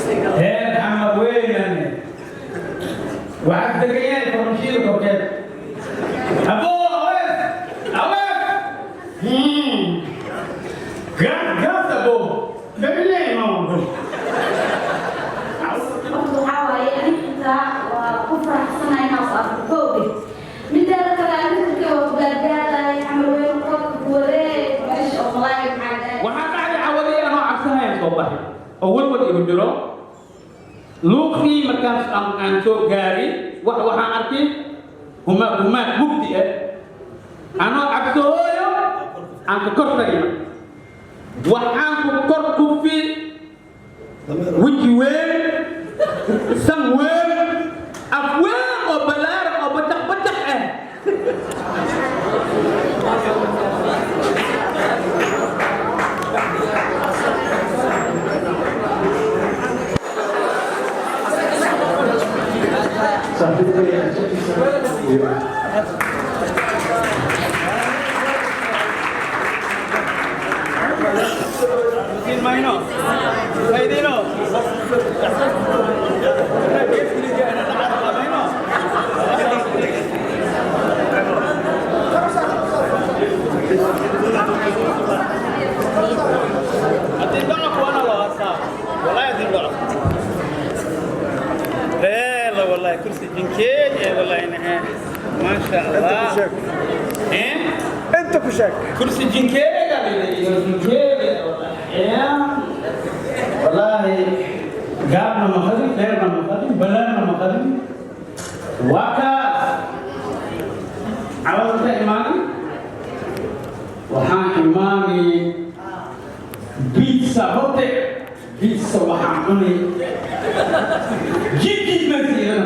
Reer Xamar weynane waxaad degan yahay farmashiida korkeed. Abo awees awees, gaas gaas, abo bebile imaam. Horta waxaa waaye, aniga xitaa waa ku faraxsanahay inaan ku arko koobi. Mideeda kale, aniga waa ku gaargaaraya Xamar Weyn, qoodka ku wareeg meesha oo malaay maxaa dhahay. Waxaa dhacday cawadii anoo cabsanayan soo baxay oo walwal igu jiro luuqii. Markaas aan soo gaari, waxaan arkay humaag, humaag mugdi ah. Anoo cabsooyo aan ka kor tagay, waxaan ku kor kufi weji weyn, san weyn, af weyn oo balaaran oo bajaq bajaq ah. والله كرسي جنكي والله إنها ما شاء الله. إيه؟ انت كشك. كرسي جنكي قال لي جنكي والله. قابنا مخدم غيرنا مخدم بلرنا مخدم وكاس عوضت إيماني وحان إيماني بيتزا هوتي بيتزا وحان عني جيب جيب مثلا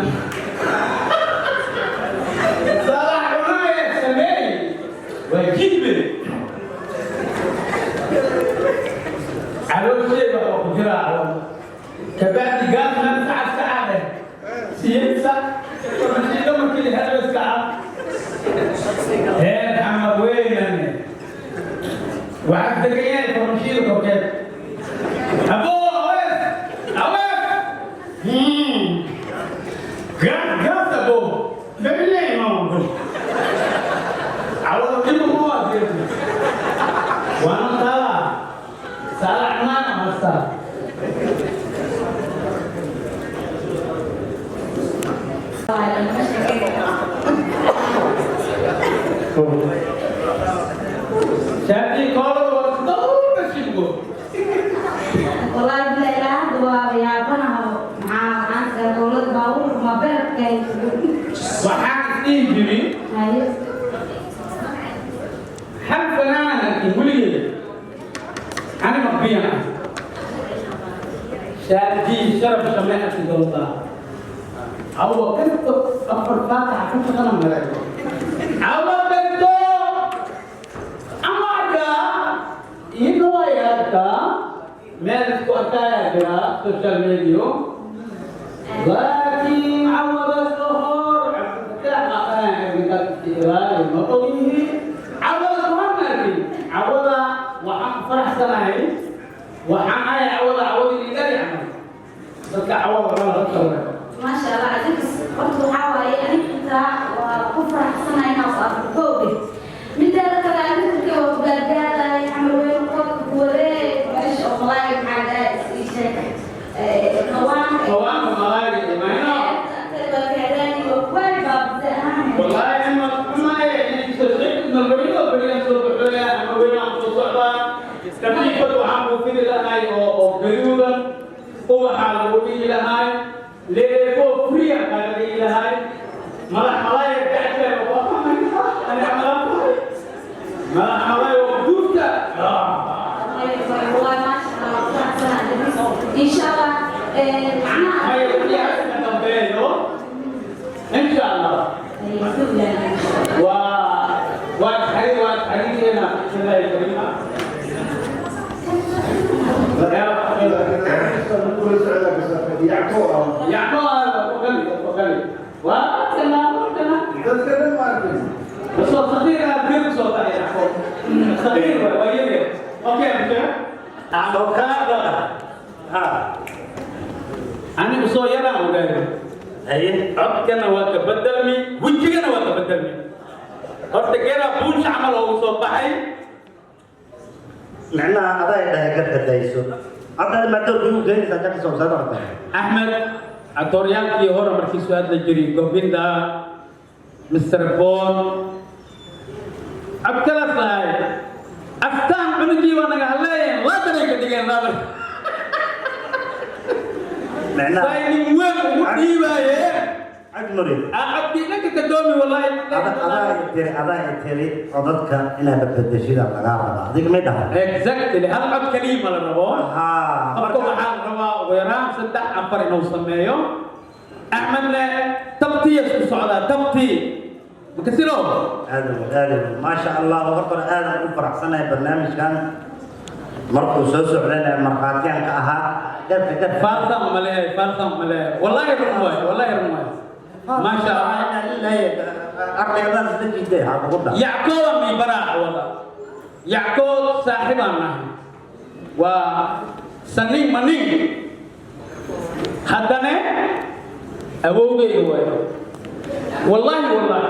صلاح عناية سمي وجيب caloosheyda oo ku jira kabacdi gaasna saca saca leh siyeedsa mashiida markii la helo iska cad. Reer Xamar weynane waxaad degan yahay farmashiida korkeed. Abo awees awees, gaas gaas, abo bebile imaam cawada dhibu ma waa waana taala saalax maana hastaa. Shaati koolada waa dowr shilgo. Wallaahi bila ilaa hadda waa yaabanaha, maxaa maxaan dowlada baabuurka ma beerka. Waxaan isdhihi jirin Haye. Hal fanaanan arkin weligeeda ani maqbiyan ah shaadii sharaf shamee arki doontaa awa kasto afar faataxa ku shaqana maleego awa kasto ama arkaa iyadoo way arkaa meel isku arkaayaa jira social media, laakiin cawada kahor Cabdifataax aqaan ilaali ma ogyihiin cawada kahor ma arkin. Cawada waxaan ku faraxsanahay, waxaan ahay cawada cawadii idhali camal dadka cawada cunaa dadka ware. Maasha Allah, adiga horta waxaa waaye, aniga xitaa waa ku faraxsanahay inaan ku arko koobi. Mideeda kale, aniga waa ku gaargaaraya Xamar Weyn, qoodka ku wareeg meesha oo malaay maxaa dhahay ii sheeg kawaanka. Kawaanka malaayga imayno. والله أنا ما يعني شيء من الرجل بدي أسوق بحويا أنا وين عم تصعبا كثير وعم في لهاي أو قريبا وحال ودي لهاي ليكو فريا قال لي لهاي ملا حلايا تعشى أنا عملت ملا حلايا وقفت. إن شاء الله معناها هاي إن شاء الله و وحريق وحريق هنا بسم الله الكريم. يعقوب وقلي وقلي وقلي بس هو صغير كبير صوت يعقوب صغير ويلي okay مشى. Ha. Anigu soo yaraan ogaay. Haye. Codkana waa ka bedelmi, wejigana waa ka bedelmi. Horta geeraa buunsha camal oogu soo baxay. Micnaha adaa dhahay garka dayso hadda maa doorka igu keenaysaa jaka soo saarta. Axmed atooryaalkii hore markiisu hadla jiray, Govinda, Mr Bon, codkalaas lahay aftaan cunugii waa naga hadleeyeen, laadanay ka dhigeen laadan. Micnaha say nin weyn ugu dhiibaayeen. Cagmuri. Codkii dhanka ka doomi wallaahi. Adaa tiri codadka inaad bedeshida lagaa rabaa, adiga may dhahay? Exactly, hal cod kaliya ma la rabo. Haa. Qofka waxaa la rabaa ugu yaraan saddex, afar inuu sameeyo. Axmedne tabtiya isku socdaa, tabtii makasilo. Aad aad, maasha Allah. Horta hore aad ugu faraxsanahay barnaamijkan markuu soo socdayna markhaatiyaan ka ahaa garka garka. Faalsan maleeyahay, faalsan maleeyahay. Wallaahi run waay, wallaahi run waay, maasha Allah. Ardaydan isla jiiday ha kugu dha. Yacqooba mi baraac wada Yacqoob saaxibaan nahay, waa sanin manin, haddana awowgayga waay. Wallaahi, wallaahi,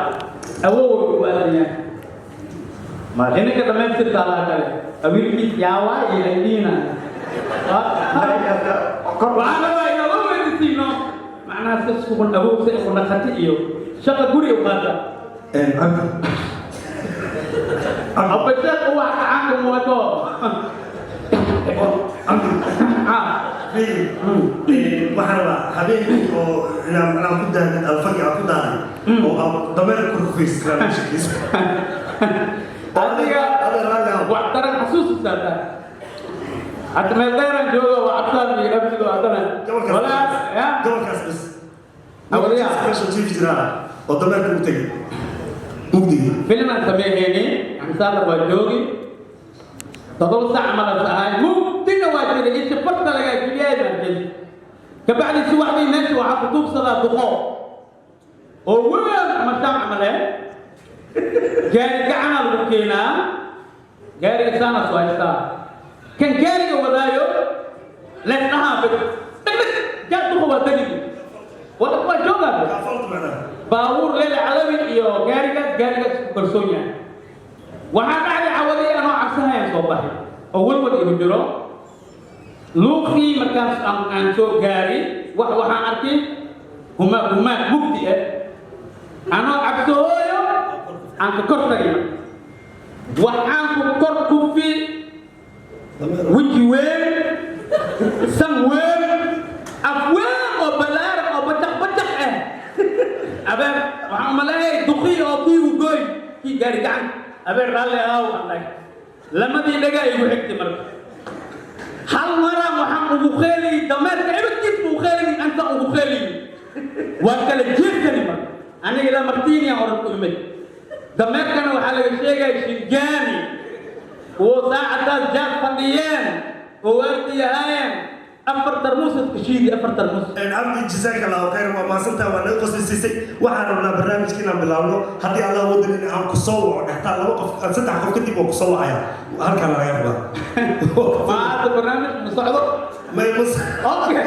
awowgayga ku aadan yahay. Ininka dhamaystirta alaa kale awiilkiis yaawaa iyo aydiina. Waxaa rabaa in awowgayga siino, macnaha si isku awow si isku dhaqati iyo shaqa guri u qaata. Cabdi. Abasheekh wax gacanka muwato. Cabdi. Waxaan rabaa habeenkii oo inaan ku daalin alfagi aan ku daalay oo aan dameer ku rufaysa meesha. Adiga wax daran xasuus saata. Hadda meel dheeraan joogo, waa cabsaan iyo nafsigo haddana. Walaa ya. Gobolkaas bas. Awaliyaa. Meesha jiif jiraa oo dameerka u tegay mugdigii. Filmaan sameynayni, amsaala waa joogi. 7 sac malas ahay, mugdiga waa jiray, isha farta lagaa jibiyay baan jeli. Kabacdi subaxdii meesha waxaa ku tuugsadaa duqo oo weyn ama shaam camale, gaari gacanaa lagu keenaa, gaariga saana soo haystaa, kan gaariga wadaayo leesdhahaa beg dheg dheg jaa duqo waa degigi waa joogaa. Kaafalta macnaha. Baabuur leele calawi iyo gaarigaas gaarigaas ku kalsoon yahay. Waxaa dhacday cawadii anoo cabsahayaan soo baxay oo walwal igu jiro. Luuqii markaas aan soo gaari waxaan arkay humaag humaag mugdi ah. Anoo cabsahooyo aan ka kor tagay, waxaan ku kor kufi weji weyn, san weyn, af weyn oo ballaaran oo bajaq bajaq ah. Abeer, waxaan umaleeyay duqii oo kii u gooy kii gaari gacan. Abeer, raalli ahaaw, aan dhahay. Lamadii dhagaa igu xigtay. Marka hal maraan waxaan ugu qeelayay dameerka ebadkiis buu qeelayay, anta ugu qeelayay waa kala jeesani. Marka aniga ilaa martiiniya orad ku imid. Dameerkana waxaa laga sheegaya Shingaani kuwo saacadaas jaad fadhiyeen oo waardiyahaayeen, afar tarmuus iska shiidi, afar tarmuus. Cabdi, jazaaka Allahu khayr, waa mahadsantahay, waa naga qoslaysiisay. Waxaan rabnaa barnaamijka inaan bilaabno. Haddii Allah waddan in aan ku soo waco dhextaan laba qof, saddex qof kadib waa ku soo wacaya, halkaan laga rabaa. Ma hadda barnaamij ma socdo? May mas. Okay.